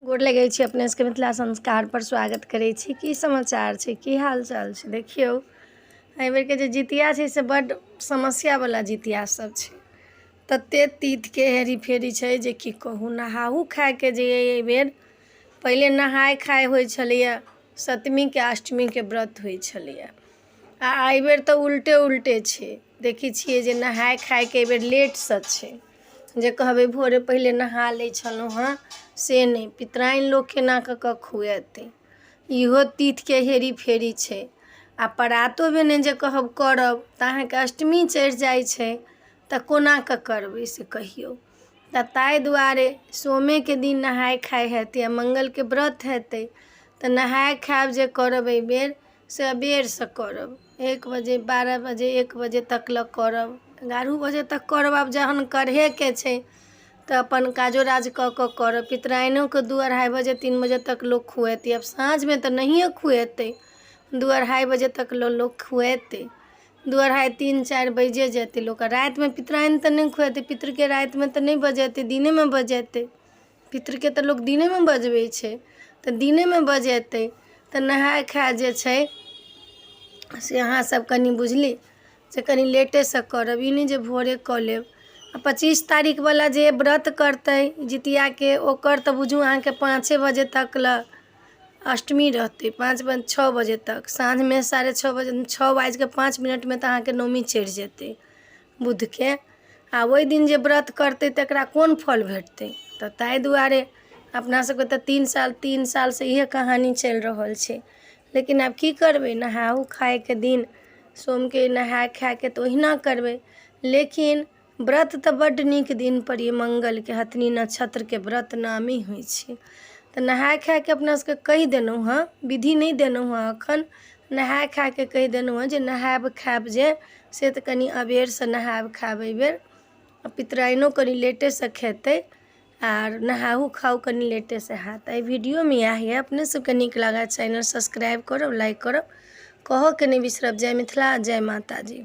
गोर लगै छी अपने सबके मिथिला संस्कारपर स्वागत करै छी। की समाचार छै, की हाल चाल छै? देखियौ, एहि बेरके जे जितिया छै से बड्ड समस्यावला जितिया सब छै। तते तीथके हेरी फेरी छै जे की कहू। नहाहू खायके जे अइ एहिबेर, पहिले नहाय खाय होइ छलैए, सतमीके अष्टमीके व्रत होइ छलैए, आ एहिबेर तऽ उल्टे उल्टे छै। देखै छियै जे नहाय खायके एहिबेर लेटसँ छै। जे कहबै भोरे पहिले नहा लै छलहुँ हँ, से नहि। पितराइन लोक केना कऽ कऽ खुएतै? इहो तीथके हेरी फेरी छै। आ परातो भेने जे कहब करब तऽ अहाँके अष्टमी चढ़ि जाइ छै, तऽ कोना कऽ करबै से कहियौ। तऽ ताहि दुआरे सोमेके दिन नहाय खाय हेतै आ मङ्गलके व्रत हेतै। तऽ नहाय खायब जे करब एहिबेर से अबेरसँ करब, 1 बजे, 12 बजे, 1 बजे तक लए करब, 11 बजे तक करब। आब जहन करहेके छै तऽ अपन काजो राज कऽ कऽ करब। पितराइनोके 2 अढ़ाइ बजे, 3 बजे तक लोक खुएतै। आब साँझमे तऽ नहिए खुएतै, 2 अढ़ाइ बजे तक लोक खुएतै। 2 अढ़ाइ, 3, 4 बजिए जेतै लोकके रातिमे। पितराइन तऽ नहि खुएतै, पितृके रातिमे तऽ नहि बजेतै, दिनेमे बजेतै। पितृके तऽ लोक दिनेमे बजबै छै, तऽ दिनेमे बजेतै। तऽ नहाय खाय जे छै से अहाँ सब कनि बुझली से कनि लेटेसँ करब, ई नहि जे भोरे कऽ लेब। आ 25 तारीखवला जे व्रत करतै जितियाके, ओकर तऽ बुझू अहाँके 5 बजे तक लए अष्टमी रहतै। 5 बजे, 6 बजे तक, साँझमे 6:30 बजे, 6 बाजिकऽ 5 मिनटमे तऽ अहाँके नौमी चढ़ि जेतै बुधके। आ ओहि दिन जे व्रत करतै तकरा कोन फल भेटतै? तऽ ताहि दुआरे अपना सबके तऽ 3 साल, 3 सालसँ इएह कहानी चलि रहल छै। लेकिन आब की करबै? नहाओ खायके दिन सोमके नहाय खायके तऽ ओहिना करबै, लेकिन व्रत तऽ बड्ड नीक दिनपर यऽ। मङ्गलके हथिनी नक्षत्रके व्रत नामी होइ छै। तऽ नहाय खायके अपना सबके कहि देलहुँ हँ, विधि नहि देलहुँ हँ एखन, नहाय खायके कहि देलहुँ हँ जे नहायब खायब जे से तऽ कनि अबेरसँ नहायब खायब एहिबेर। आ पितराइनो कनि लेटेसँ खेतै, आर नहाहू खाउ कनि लेटेसँ हैत। एहि वीडियोमे इएह यऽ। अपने सबके नीक लागत चैनल सब्सक्राइब करब, लाइक करब, कहऽके नहि बिसरब। जय मिथिला, जय माताजी।